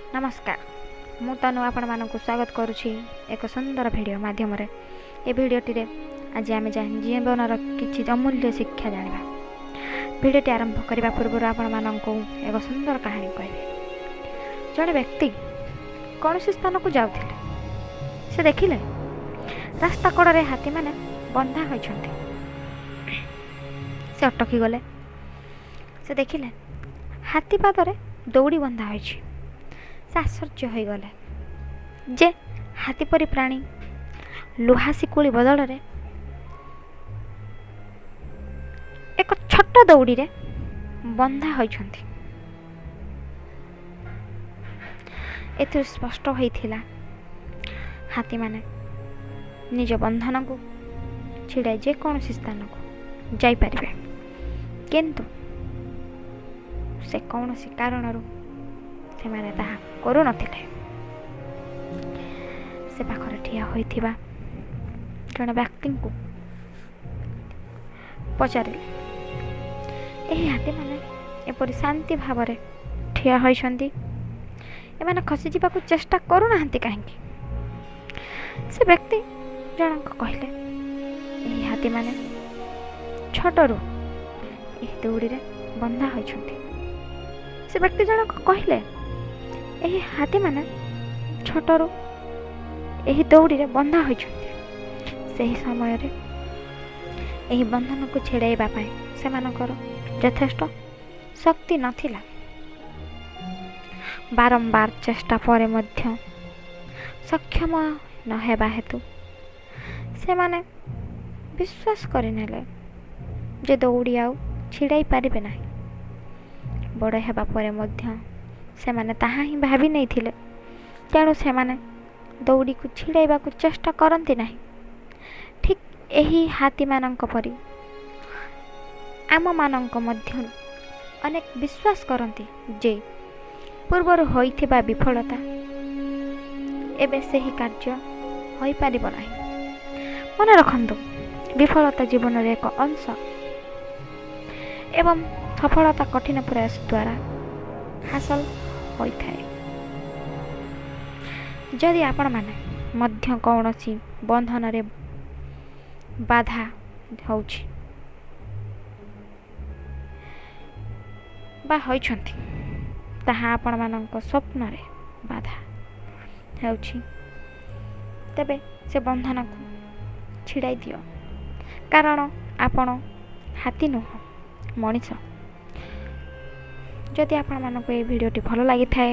ନମସ୍କାର, ମୁଁ ତନୁ ଆପଣମାନଙ୍କୁ ସ୍ୱାଗତ କରୁଛି ଏକ ସୁନ୍ଦର ଭିଡ଼ିଓ ମାଧ୍ୟମରେ। ଏ ଭିଡ଼ିଓଟିରେ ଆଜି ଆମେ ଜୀବନର କିଛି ଅମୂଲ୍ୟ ଶିକ୍ଷା ଜାଣିବା। ଭିଡ଼ିଓଟି ଆରମ୍ଭ କରିବା ପୂର୍ବରୁ ଆପଣମାନଙ୍କୁ ଏକ ସୁନ୍ଦର କାହାଣୀ କହିବି। ଜଣେ ବ୍ୟକ୍ତି କୌଣସି ସ୍ଥାନକୁ ଯାଉଥିଲେ। ସେ ଦେଖିଲେ ରାସ୍ତା କଡ଼ରେ ହାତୀମାନେ ବନ୍ଧା ହୋଇଛନ୍ତି। ସେ ଅଟକି ଗଲେ। ସେ ଦେଖିଲେ ହାତୀ ପାଦରେ ଦଉଡ଼ି ବନ୍ଧା ହୋଇଛି। ସେ ଆଶ୍ଚର୍ଯ୍ୟ ହୋଇଗଲେ ଯେ ହାତୀ ପରି ପ୍ରାଣୀ ଲୁହା ଶିକୁଳି ବଦଳରେ ଏକ ଛୋଟ ଦଉଡ଼ିରେ ବନ୍ଧା ହୋଇଛନ୍ତି। ଏଥିରୁ ସ୍ପଷ୍ଟ ହୋଇଥିଲା, ହାତୀମାନେ ନିଜ ବନ୍ଧନକୁ ଛିଡ଼ାଇ ଯେକୌଣସି ସ୍ଥାନକୁ ଯାଇପାରିବେ, କିନ୍ତୁ ସେ କୌଣସି କାରଣରୁ ସେମାନେ ତାହା କରୁନଥିଲେ। ସେ ପାଖରେ ଠିଆ ହୋଇଥିବା ଜଣେ ବ୍ୟକ୍ତିଙ୍କୁ ପଚାରିଲେ, ଏହି ହାତୀମାନେ ଏପରି ଶାନ୍ତି ଭାବରେ ଠିଆ ହୋଇଛନ୍ତି, ଏମାନେ ଖସିଯିବାକୁ ଚେଷ୍ଟା କରୁନାହାନ୍ତି କାହିଁକି? ସେ ବ୍ୟକ୍ତି ଜଣଙ୍କ କହିଲେ, ଏହି ହାତୀମାନେ ଛୋଟରୁ ଏହି ଦଉଡ଼ିରେ ବନ୍ଧା ହୋଇଛନ୍ତି। ସେ ବ୍ୟକ୍ତି ଜଣକ କହିଲେ, ଏହି ହାତୀମାନେ ଛୋଟରୁ ଏହି ଦଉଡ଼ିରେ ବନ୍ଧା ହୋଇଛନ୍ତି। ସେହି ସମୟରେ ଏହି ବନ୍ଧନକୁ ଛିଡ଼ାଇବା ପାଇଁ ସେମାନଙ୍କର ଯଥେଷ୍ଟ ଶକ୍ତି ନଥିଲା। ବାରମ୍ବାର ଚେଷ୍ଟା ପରେ ମଧ୍ୟ ସକ୍ଷମ ନ ହେବା ହେତୁ ସେମାନେ ବିଶ୍ୱାସ କରିନେଲେ ଯେ ଦଉଡ଼ି ଆଉ ଛିଡ଼ାଇ ପାରିବେ ନାହିଁ। ବଡ଼ ହେବା ପରେ ମଧ୍ୟ ସେମାନେ ତାହା ହିଁ ଭାବି ନେଇଥିଲେ, ତେଣୁ ସେମାନେ ଦଉଡ଼ିକୁ ଛିଡ଼ାଇବାକୁ ଚେଷ୍ଟା କରନ୍ତି ନାହିଁ। ଠିକ୍ ଏହି ହାତୀମାନଙ୍କ ପରି ଆମମାନଙ୍କ ମଧ୍ୟରୁ ଅନେକ ବିଶ୍ୱାସ କରନ୍ତି ଯେ ପୂର୍ବରୁ ହୋଇଥିବା ବିଫଳତା ଏବେ ସେହି କାର୍ଯ୍ୟ ହୋଇପାରିବ ନାହିଁ। ମନେ ରଖନ୍ତୁ, ବିଫଳତା ଜୀବନରେ ଏକ ଅଂଶ ଏବଂ ସଫଳତା କଠିନ ପ୍ରୟାସ ଦ୍ୱାରା ହାସଲ ହୋଇଥାଏ। ଯଦି ଆପଣମାନେ ମଧ୍ୟ କୌଣସି ବନ୍ଧନରେ ବାଧା ହେଉଛି ବା ହୋଇଛନ୍ତି, ତାହା ଆପଣମାନଙ୍କ ସ୍ୱପ୍ନରେ ବାଧା ହେଉଛି, ତେବେ ସେ ବନ୍ଧନକୁ ଛିଡ଼ାଇ ଦିଅ, କାରଣ ଆପଣ ହାତୀ ନୁହଁ, ମଣିଷ। ଯଦି ଆପଣମାନଙ୍କୁ ଏହି ଭିଡ଼ିଓଟି ଭଲ ଲାଗିଥାଏ,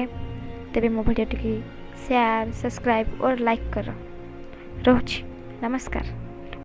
ତେବେ ମୋ ଭିଡ଼ିଓଟିକୁ ସେୟାର, ସବସ୍କ୍ରାଇବ୍ ଓ ଲାଇକ୍ କର। ରହୁଛି, ନମସ୍କାର।